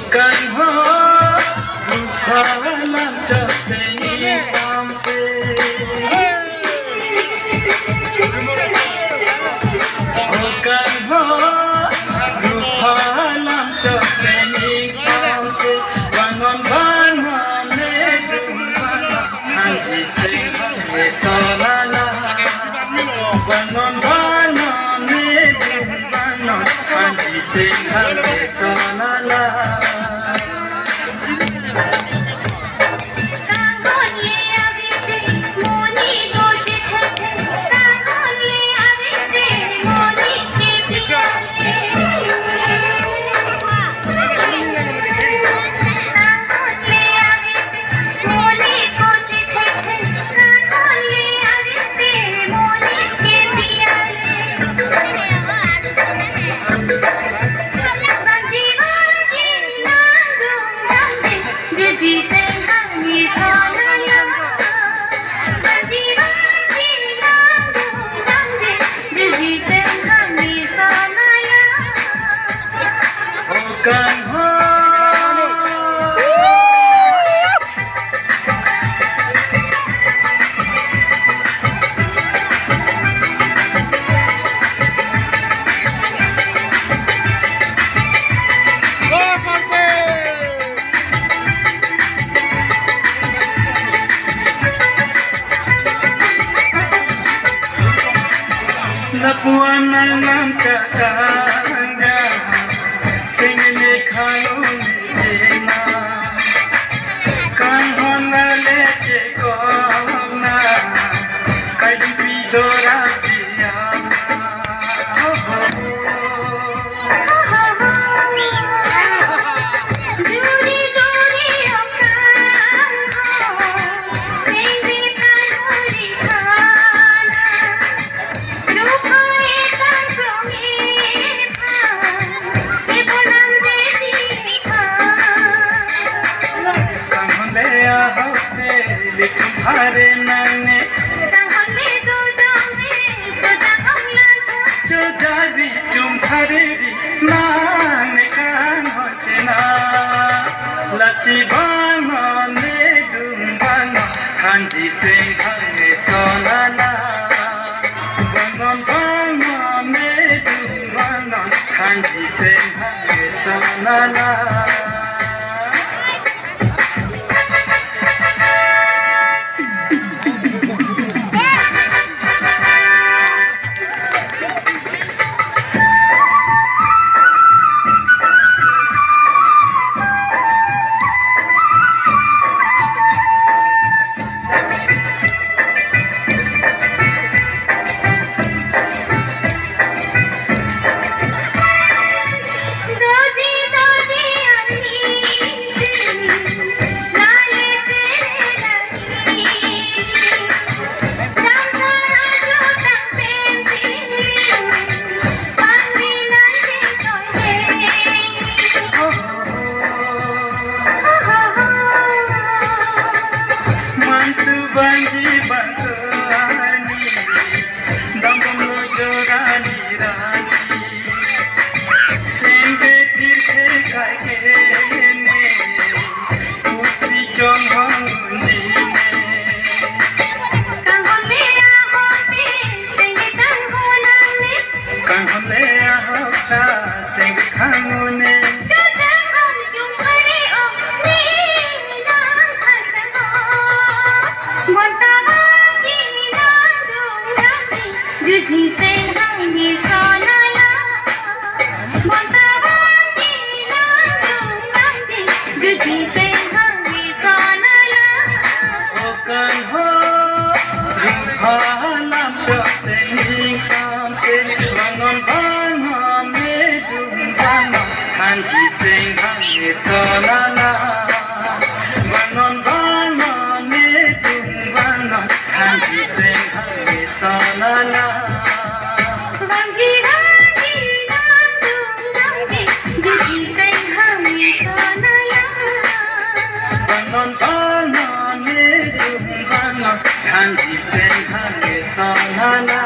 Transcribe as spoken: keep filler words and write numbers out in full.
Kan ho, ruphalam chaseng ingsamse. O kan ho, ruphalam chaseng ingsamse. Vangnon vangnon, nedung vangnon, hanji seng hang me sonala. Vangnon vangnon, nedung vangnon, hanji seng hang me sonala. Lapuan alam chakang ja, singni khalu ni jena. Kanghon ale chekong na, kai di pi dora dia. Kanghon le ahok te litum phare nangne. Kanghon le dojong ne, choja kong laso. Choja ri tum phare ri nangne kanghon chena. Lasi vangnon, nedung vangnon, hanji seng hang me sonala. Vangnon vangnon, nedung vangnon, hanji seng hang me sonala. Thanji seng hang eson alam. Vangnon vangnon netum vangnon. Thanji seng hang eson alam. Vangji vangji nangtum vangji. Jiji seng hang eson alam. Vangnon vangnon netum vangnon. Thanji seng hang eson alam.